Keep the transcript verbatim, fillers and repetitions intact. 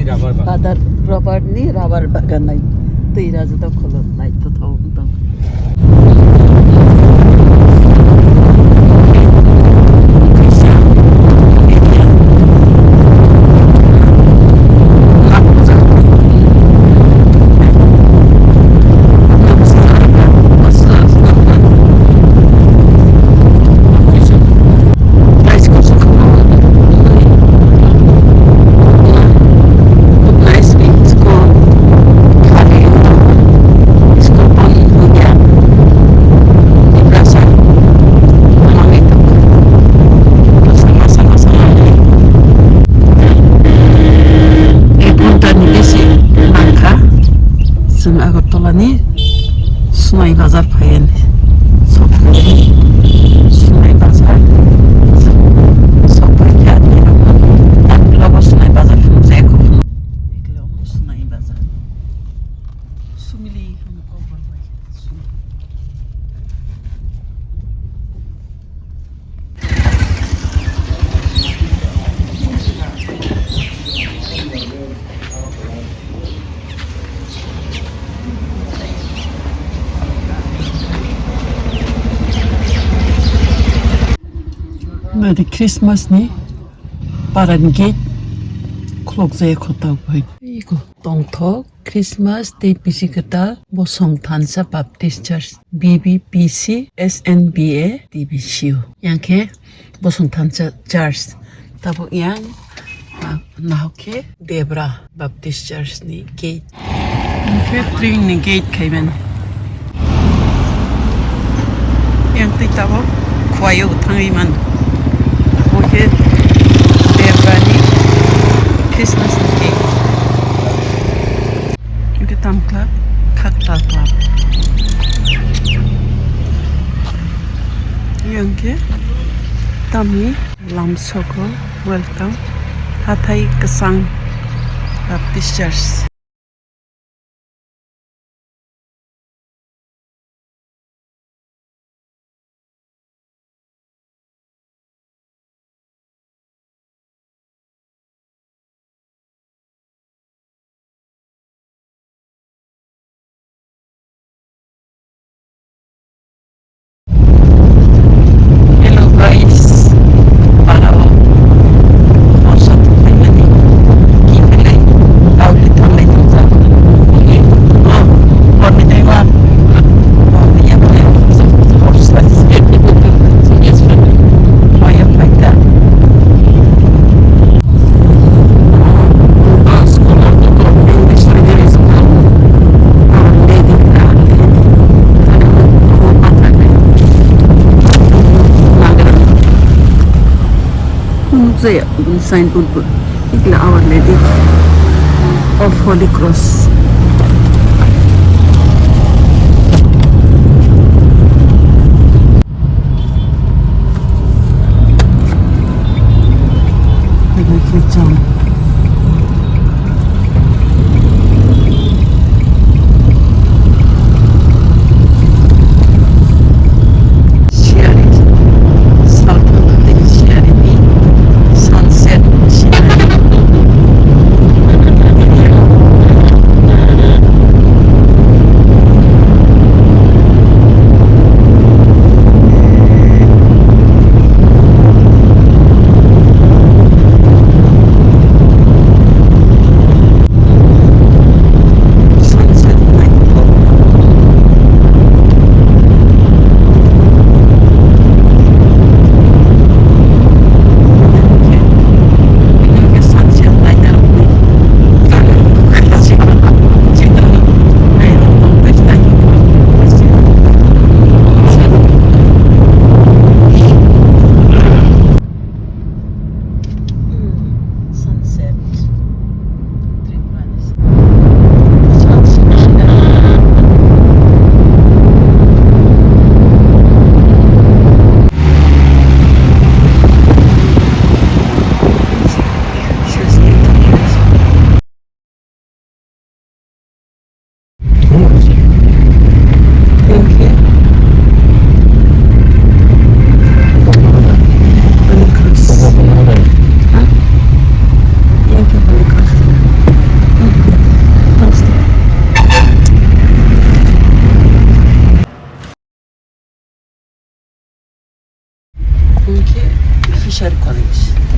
Father Robert ni rubber bagan nai twi rajak khuluk nai to thok tong. Ek ghonta ni bisi nangkha. Chwng Agartala ni Sunai bazar phaiya ni. Sok phaiya ni. Sunai bazar. Sok phaiya ni. Ang vlog o Sunai bazar phunuk jaya kho. Sunai bazar. Sumili hamu kok bai. Nadi Christmas ni paran gate khuluk jaya kho tabuk hai. Iko tongthok. Christmas tei bisi kwtal Bosong Thansa Baptist Church, B B P C, S N B A, T B C O. Yang khe Bosong Thansa Church. Tabuk yang, ah, nahok khe Debra Baptist Church ni gate. Yang khe tring ni gate khai mano. Yang twi tabuk Khowai o thangwi mano. Omo khe Debrani Christmas ni cake. Hwnkhe Tamkla Khaktal Club. Yang khe tamni lamsoko welcome hathai kwchang Baptist Church. Hello guys, para o, borsa thanglaimani, kiphilai, dauli thanglaimani jaga. Oh, borni taiwa, borni yaphai, borsa. Maya phaikha. Nukjaya signboard bo, ikla Our Lady of Holy Cross. Teacher College.